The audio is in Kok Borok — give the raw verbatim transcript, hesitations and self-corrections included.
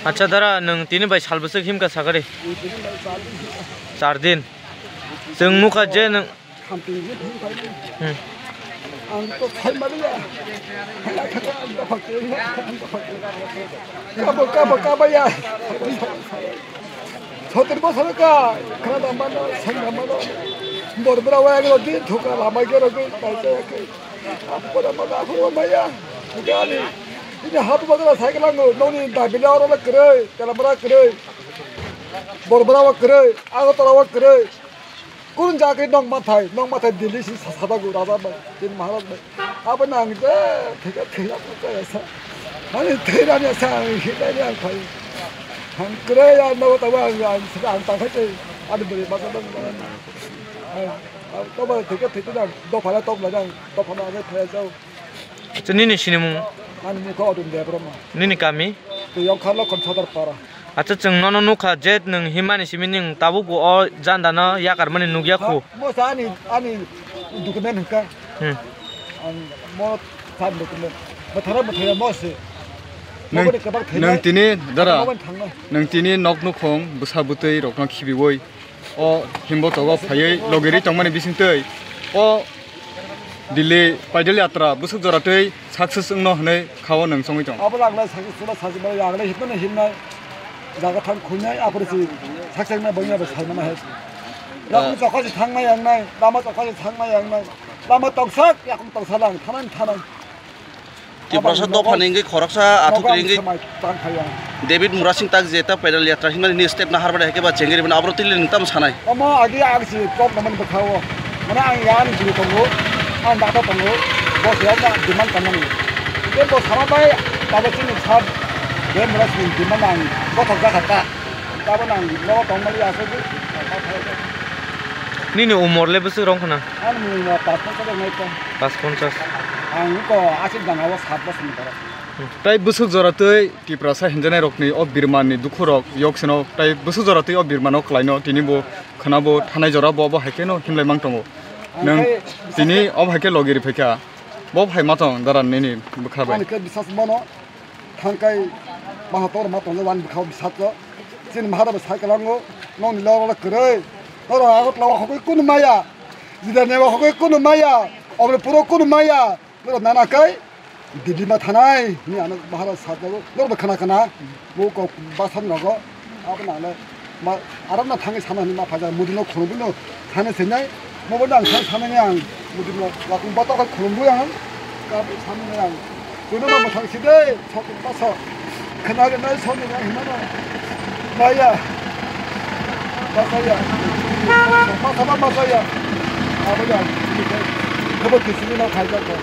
Acha dara, nwng tini bai sal bwswk himkha sakari? Char din. Chwng nukha je nwng. Hmm. Kabo, kabo, kabo ya. Sotir bosor ka, khana da mano, sang da mano. Bor bra wa ro di, thuka lama ge ro ge, ta ge. Apo da mano, apo maya. Gani. Ini hap bagala cycle ang, noni da bila oro la kre, tela mara kre. Bor bra wa kre, ago tara wa kre. Kun jagwi nok mathai, nok mathai Delhi si sa-, sadago raja bai, tin Maharaj bai. Abo nang je, thega thega ko kaya sa. Ani thega ni sa, ani hita ni ang phai. Ang kre ya no ta ba ang, ang, ang ta khai te. Ani beri masa dong. Ang, ang to ba thega thega dong. Do phala top la dong. To phala age phai jao. Acha, nini sinimung? Ani mung khe Odun Debbarma. Nini kami? Tei yong Kharlokon Sodor Para. Acha, chwng nono nukha je nwng himani simi nwng tabuk bo o janda no yakar mani nukya khu. Mo sa ani, ani document hwnkha. Hmm. Ang mo sa document. Mo thara mo thara mo se. Nwng, Mo bani kebak thainai. Nwng tini dara, Mo bani thangnai. Nwng tini nok nukhung bwsa bwtwi rokno khibiwi. O himbo togo phaiwi logirwi tongmani bisingtwi o Delhi paidal yatra bwswk jora twi success wngno hwnwi khao nwng chongwi tong. Abo laglai success wngno sajwk bai laglai hitmano himnai jaga thang khuinai apore si success wngna bwngya bai saimana hai. Yakung chokha si thangmai yangnai, lama chokha si thangmai yangnai, lama tongsak yakung tongsa lang thanai thanai. Tiprasa dopha ni wngwi khoroksa athuk ri wngwi David Murasing tak je ta pedal yatra himnani ni step na harmani hai khe ba chengri bini abro tili nung tam sanai. Omo agi ang si kok naman bwkha o. Mane ang ya ni jini tongo. Ang data tongo. Bo se ang demand kanani. Ke bo sama bai tabo chini sab David Murasing demand ang bothok jakha ta. Tabo nang no tongmani aswk. Nini umor le bwswk rong khna? Ani umor pash ponchash rok nai ta. Pash ponchash. Ang ko aswk jana o sat bosor ni borok. Tai bwswk jora twi Tiprasa hinjanai rokni o birmani dukhu rok yok seno tai bwswk jora twi o birmano kwlaino tini bo khna bo thanai jora bo bo hai kheno himlai mang tongo. Nwng tini o hai khe logi ri phaikha. Bo hai ma tong dara nini bwkha bai. Ani khe bisas mano. Thangkai maha tor ma tongo wani bwkha o bwsatlo. Chini maharok bo sai kwlango, nokni loro kwrwi. Norok Agartala o hokoi kunu maya. Jidani o hokoi kunu maya. Omorpur o kunu maya. Norok nana kai Delhi ma thanai hwnwi ano maharok sakjago. Norok bo khna khna. Bo kok basan rogo. Abo nang le ma, aro no thangwi sana hinwi ma phaijak, Modi no khulumwi no thani sinai, mo bo nang thang sanani ang, Modi no yakung bata khe khulumwi ang, ka sanani ang, chwngno ma mwthang si de, sok basa, khna gwnai sok ni ang hinmano, maya, basa ya, basa ma basa ya, abo ya, khobor kisini no khaijak kho.